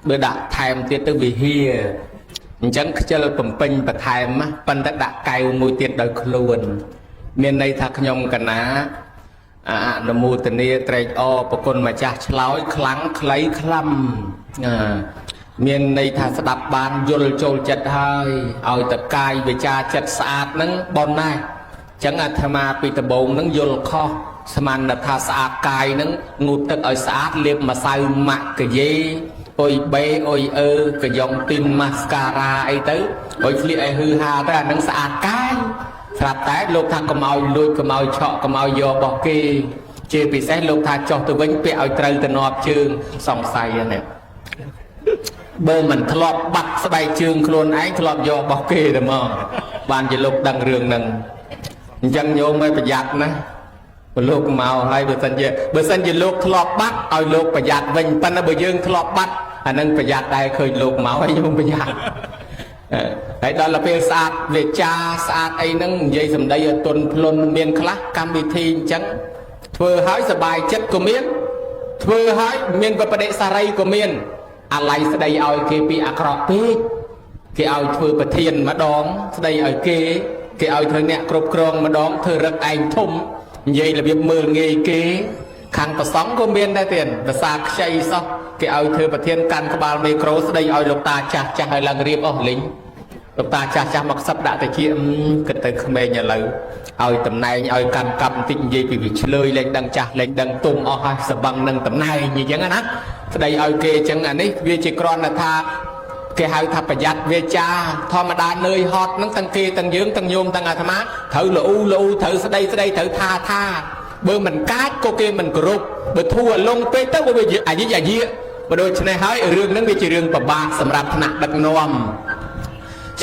បើដាក់ថែមទៀតទៅវិហារអញ្ចឹងខ្ជិលបំពេញបន្ថែមណាប៉ុន្តែដាក់កែវមួយទៀតដោយខ្លួន មានន័យថាខ្ញុំកណាអនុមោទនាត្រេកអរប្រគុណម្ចាស់ឆ្លើយខ្លាំងខ្លីខ្លំអាមានន័យថាស្ដាប់បានយល់ចូលចិត្តហើយឲ្យតកាយវិចារចិត្តស្អាតហ្នឹងប៉ុនដែរអញ្ចឹងអាត្មាពីដំបូងហ្នឹងយល់ខុសស្មានថាស្អាតកាយហ្នឹងងូតទឹកឲ្យស្អាតលាបម្សៅម៉ាក់កាយេអុយបេអុយអឺកយ៉ងទីនម៉ាស្ការ៉ាអីទៅអុយស្លៀកឲ្យហឺហាទៅអាហ្នឹងស្អាតកាយ ស្រាប់តែលោកថាកុំឲ្យលួចកុំឲ្យឆក់កុំឲ្យយករបស់គេ ជាពិសេសលោកថាចុះទៅវិញពាក់ឲ្យត្រូវទៅនាប់ជើងសង្ស័យហ្នឹងបើមិនធ្លាប់បាត់ស្បែកជើងខ្លួនឯងធ្លាប់យករបស់គេទៅមកបានជាលោកដឹងរឿងហ្នឹងអញ្ចឹងញោមឲ្យប្រយ័ត្នណាបើលោកមកហើយបើសិនជាលោកធ្លាប់បាត់ឲ្យលោកប្រយ័ត្នវិញប៉ុន្តែបើយើងធ្លាប់បាត់អានឹងប្រយ័ត្នដែរឃើញលោកមកហើយញោមប្រយ័ត្ន ហើយដល់ទៅពេលស្អាតវាចាស្អាតអីហ្នឹងនិយាយសម្ដីឲ្យទន់ភ្លន់មានខ្លះកម្មវិធីអញ្ចឹងធ្វើឲ្យសบายចិត្តក៏មានធ្វើឲ្យមានបដិសារីក៏មានអាល័យស្ដីឲ្យគេពីអាក្រក់ពេកគេឲ្យធ្វើប្រធានម្ដងស្ដីឲ្យគេគេឲ្យធ្វើអ្នកគ្រប់គ្រងម្ដងធ្វើរឹកឯងធំនិយាយរបៀបមើលងាយគេខាងប្រសង់ក៏មានដែរទៀតភាសាខ្ចីសោះគេឲ្យធ្វើប្រធានកាន់ក្បាលមេក្រូស្ដីឲ្យលោកតាចាស់ចាស់ឲ្យឡើងរៀបអស់លីងលោកតាចាស់ចាស់មកខ្សឹបដាក់ទៅជាគិតទៅក្មេងឥឡូវឲ្យតំណែងឲ្យកាន់កាប់បន្តិចនិយាយពីវាឆ្លើយលែងដឹងចាស់លែងដឹងទុំអស់ហើយសបឹងនឹងតំណែងអញ្ចឹងណាស្ដីឲ្យគេអញ្ចឹងអានេះវាជាក្រន់តែថាគេហៅថាប្រយ័ត្នវាចាធម្មតានឿយហត់ហ្នឹងទាំងគេទាំងយើងទាំងញោមទាំងអាត្មាត្រូវលូលូត្រូវស្ដីស្ដីត្រូវថាថាបើមិនកាចក៏គេមិនគោរពបើធួលងពេកទៅវាអាយិអាយិបើដូច្នេះហើយរឿងហ្នឹងវាជារឿងពិបាកសម្រាប់ថ្នាក់ដឹកនាំ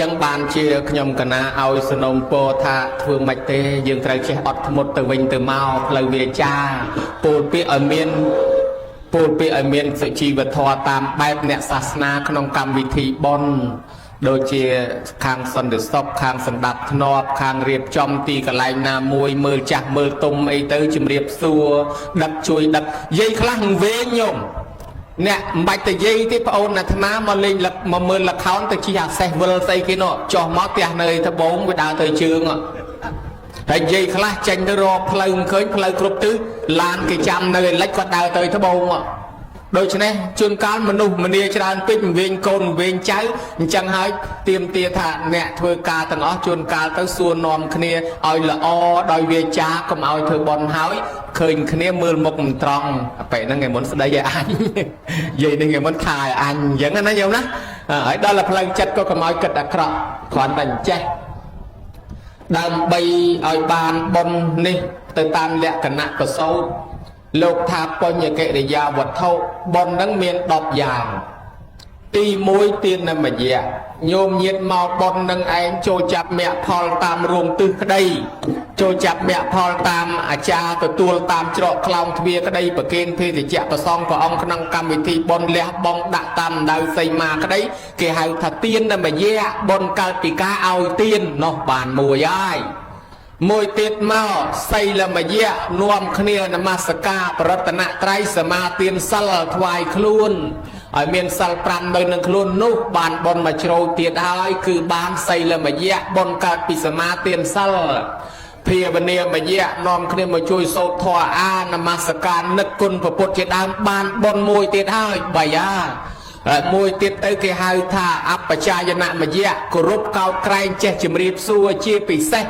ចឹងបានជាខ្ញុំកណាឲ្យសនំពោថាធ្វើម៉េចទេយើងត្រូវចេះអត់ធ្មត់ទៅវិញទៅមកផ្លូវវាចាពោលពាក្យឲ្យមានពោលពាក្យឲ្យមានសុជីវធម៌តាមបែបអ្នកសាសនាក្នុងកម្មវិធីបុណ្យដូចជាខាងសន្តិសុខខាងសម្ដាប់ធ្នាប់ខាងរៀបចំទីកន្លែងណាមួយមើលចាស់មើលទុំអីទៅជំរាបសួរដឹកជួយដឹកយាយខ្លះវែងញោមអ្នកមិនបាច់ទៅយាយទេប្អូនអាត្មាមកលេងមកមើលល្ខោនទៅជិះអាសេះវិលស្អីគេនោះចុះមកផ្ទះនៅត្បូងវាដើរទៅជើងហើយយាយខ្លះចេញទៅរកផ្លូវមិនឃើញផ្លូវគ្រប់ទិសឡានគេចាំនៅឯលិចគាត់ដើរទៅត្បូងដូច្នេះជួនកាលមនុស្សម្នាច្រើនពេកមិនវិញកូនមិនវិញចៅអញ្ចឹងហើយទៀមទាថាអ្នកធ្វើការទាំងអស់ជួនកាលទៅសួរនាំគ្នាឲ្យល្អដោយវាចាកុំឲ្យធ្វើបន់ហើយឃើញគ្នាមើលមុខមិនត្រង់អាប៉ែហ្នឹងថ្ងៃមុនស្ដីឲ្យអញយាយនេះថ្ងៃមុនថាឲ្យអញអញ្ចឹងណាញោមណាហើយដល់តែផ្លូវចិត្តក៏កុំឲ្យគិតអាក្រក់គ្រាន់តែអញ្ចេះដើម្បីឲ្យបានបុណ្យនេះទៅតាមលក្ខណៈប្រសូតលោកថាបញ្ញកិរិយាវត្ថុបុណ្យហ្នឹងមាន10យ៉ាងទី1ទានមយៈញោមញាតមកបុណ្យនឹងឯងចូលចាប់មគ្គផលតាមរោងទិសក្តីចូលចាប់មគ្គផលតាមអាចារ្យទទួលតាមច្រកខ្លោងទ្វារក្តីប្រគេនភេសជ្ជៈប្រសងព្រះអង្គក្នុងកម្មវិធីបុណ្យលះបង់ដាក់តាមដៅសីមាក្តីគេហៅថាទានមយៈបុណ្យកើតពីការឲ្យទាននោះបានមួយហើយមួយទៀតមកសីលមយៈនាំគ្នានមស្ការប្រតនត្រ័យសមាទានសិលថ្វាយខ្លួនឲ្យមានសិល5នៅនឹងខ្លួននោះបានបុណ្យមួយជ្រោយទៀតហើយគឺបានសីលមយៈបុណ្យកើតពីសមាទានសិលភាវនាមយៈនាំគ្នាមកជួយសូត្រធម៌អានមស្ការនឹកគុណព្រះពុទ្ធជាដើមបានបុណ្យមួយទៀតហើយបាយហើយមួយទៀតទៅគេហៅថាអបជាយនមយៈគោរពកោតក្រែងចេះជំរាបសួរជាពិសេស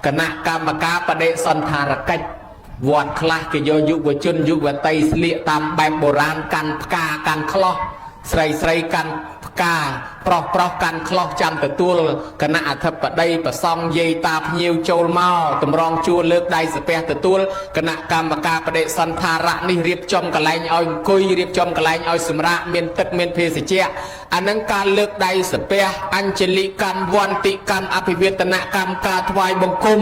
គណៈកម្មការបដិសន្ធារកិច្ចវត្តខ្លះគេយកយុវជនយុវតីស្លៀកតាមបែបបុរាណកាន់ផ្កាកាន់ខ្លោះស្រីស្រីកាន់ផ្កាប្រុសប្រុសកាន់ខ្លោះចាំទទួលគណៈអធិបតីប្រសង់យាយតាភ្ញៀវចូលមកតម្រង់ជួរលើកដៃសាពះទទួលគណៈកម្មការបដិសន្ធារៈនេះរៀបចំកន្លែងឲ្យអង្គុយរៀបចំកន្លែងឲ្យសម្រាកមានទឹកមានភេសជ្ជៈអានឹងការលើកដៃសាពះអញ្ជលិកម្មវន្តិកម្មអភិវេទនកម្មការថ្វាយបង្គំ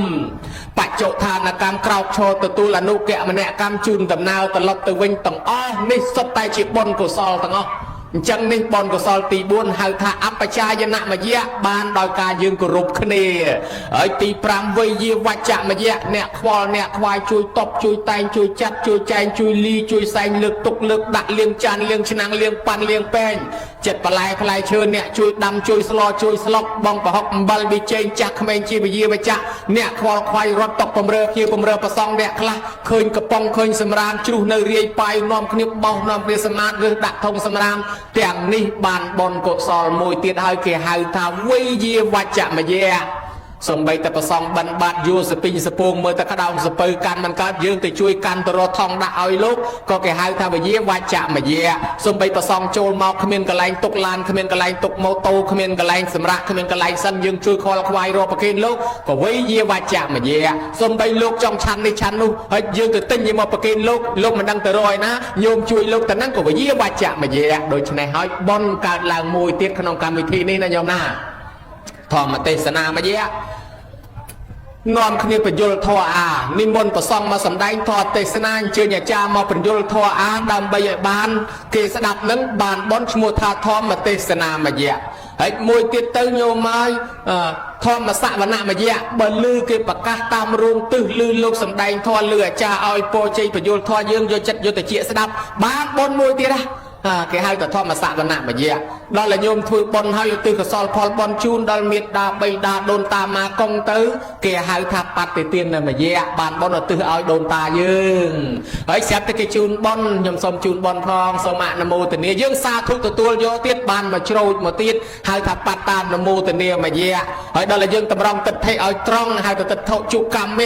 បច្ចុឋានកម្មក្រោកឈរទទួលអនុគមនកម្មជូនដំណើរត្រឡប់ទៅវិញទាំងអស់នេះសុទ្ធតែជាបុណ្យកុសលទាំងអស់អញ្ចឹងនេះបុណ្យកុសលទី4ហៅថាអបជាយនមយៈបានដោយការយើងគោរពគ្នាហើយទី5វេយាវច្ចមយៈអ្នកខ្វល់អ្នកខ្វាយជួយតបជួយតែងជួយចាត់ជួយចែងជួយលីជួយសែងលើកទុកលើកដាក់លាងចានលាងឆ្នាំងលាងប៉ាន់លាងពែង ចិត្តបន្លែផ្លែឈើអ្នកជួយដាំជួយស្លជួយស្លុកបងប្រហុកអំបិលវិជែងចាស់ក្មេងជាវិយាវចៈអ្នកខ្វល់ខ្វាយរត់តុកបំរើភ្ញៀវបំរើប្រសងអ្នកខ្លះឃើញកំប៉ុងឃើញសម្រាមជ្រុះនៅរាយប៉ាយនាំគ្នាបោសនាំគ្នាសម្អាតឬដាក់ធុងសម្រាមទាំងនេះបានបុណ្យកុសលមួយទៀតហើយគេហៅថាវិយាវចមយៈសំបីតែប្រសងបិណ្ឌបាតយួរសពីងសពងមើលតែក្តោងសពៅកាន់មិនកើតយើងទៅជួយកាន់ទៅរកថងដាក់ឲ្យលោកក៏គេហៅថាវិយាវចមយៈសំបីប្រសងចូលមកគ្មានកន្លែងទុកឡានគ្មានកន្លែងទុកម៉ូតូគ្មានកន្លែងសម្រាប់គ្មានកន្លែងសិនយើងជួយខលខ្វាយរកប្រគេនលោកក៏វិយាវចមយៈសំបីលោកចង់ឆាន់នេះឆាន់នោះហើយយើងទៅទិញយកមកប្រគេនលោកលោកមិនដឹងទៅរកឯណាញោមជួយលោកតែហ្នឹងក៏វិយាវចមយៈដូច្នេះហើយបុណ្យកើតឡើងមួយទៀតក្នុងកម្មវិធីនេះណាញោមណាធម្មទេសនាមយៈនាំគ្នាបញ្យលធម៌អានិមន្តប្រសង់មកសម្ដែងធម៌ទេសនាអញ្ជើញអាចារ្យមកបញ្យលធម៌អាដើម្បីឲ្យបានគេស្ដាប់នឹងបានបុណ្យឈ្មោះថាធម្មទេសនាមយៈហើយមួយទៀតទៅញោមហើយធម្មសវនមយៈបើលឺគេប្រកាសតាមរោងទិសលឺលោកសម្ដែងធម៌លឺអាចារ្យឲ្យពរជ័យបញ្យលធម៌យើងយកចិត្តយកទៅជាស្ដាប់បានបុណ្យមួយទៀតណាគេហៅថាធម្មសវនមយៈដល់តែញោមធ្វើបុណ្យហើយឧទ្ទិសកុសលផលបុណ្យជូនដល់មេដាបៃតាដូនតាម៉ាកុងទៅគេហៅថាបតិទានមយៈបានបុណ្យឧទ្ទិសឲ្យដូនតាយើងហើយស្រាប់តែគេជូនបុណ្យខ្ញុំសូមជូនបុណ្យផងសូមអនុមោទនាយើងសាធុទទួលយកទៀតបានមកជ្រោចមកទៀតហៅថាបត្តានុមោទនាមយៈហើយដល់តែយើងតម្រង់ទិដ្ឋិឲ្យត្រង់ហៅថាទិដ្ឋិជុកម្មៈ